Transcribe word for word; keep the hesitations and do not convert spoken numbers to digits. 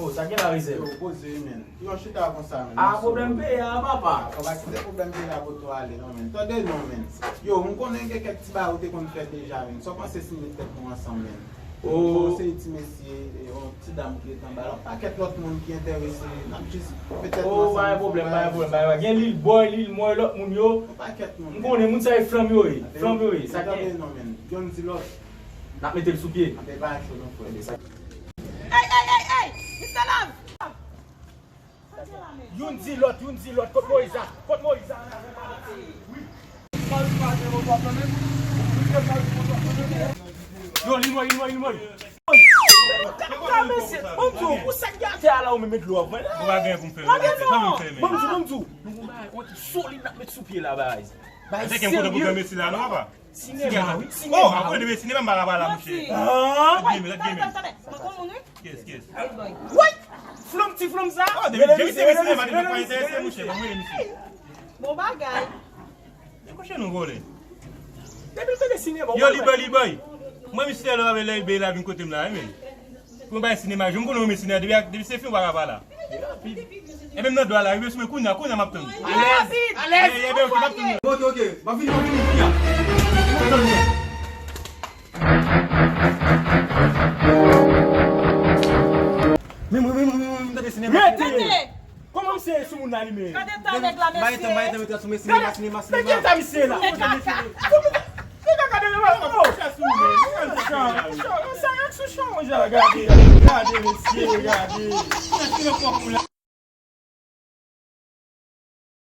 Oh, sa gen la rezèv. Yo, poze, men. Yo, chita konsa, men. Ah, pwoblèm peye a, papa. Ou pa kite pwoblèm peye a pote w ale, non, men. Tande, non, men. Yo, m konnen gen kèk ti bagay ou te konn fè deja, men. Sa w panse si m met tèt nou ansanm, men? Oh. Bon, se ti mesye, e, yon ti dam ki ret anba la. Yon pakèt lòt moun ki enterese. N ap jis petèt. Oh, pa gen pwoblèm, pa gen pwoblèm, pa gen pwoblèm. Gen Lil Boy, Lil Moy, lòt moun yo. Yon pakèt moun. M konnen moun sa e flanm yo ye. Flanm yo ye. Sa gen. Tande, non, men. Youn di lòt. N ap mete l sou pye. Anpe pa cho non frè. Ey, ey, ey, ey! Mister Love! Youn di lòt, youn di lòt. Kot Moyiz la? Kot Moyiz la? Yo, li mò, li mò, li mò. Bon, di w, pou sa k gen atè a la, ou menm met dlo ap mwen la. Ou pa gen pou m fè. Ban m di w, ban m di w. Nou gon bagay, yon ti solid n ap met sou pye la, bagay. Bagay serye. Sinema, wi. Oh, apre de sinema, m pa ka pale la, mouche. Ah! Tande, tande, tande. Mwen konn moun, wi. Yes, yes. Woy! Flanm, ti flanm sa. Oh, depi, depi se sinema, depi pa enterese, mouche. Bon, mwen, misye. Bon bagay. E kouche nou vole. Depi l tande sinema. Yo, Lil Boy, Lil Boy. Mwen, misye, lè, lè, lè, la vin kote m la, wi, men. Pou bay sinema, jwenn konnen w men sinema, depi, depi se fim, w pa ka pa la. E menm nan dwa la, rive sou mwen, kounye a, kounye a, m ap tann. Alèz! Alèz! Ye, ye, ben, ok, m ap tann. Ok, ok, m ap vini, m ap vini, kounye a. Men, men, men, men, men, m tande sinema. Rete! Kòman misye sou moun la li menm? Gade tan nèg la, mesye. Gade, men ki eta misye la? E kaka. Nèg la gade lè mwen. Sa yon sou chan, gade, gade mesye, gade.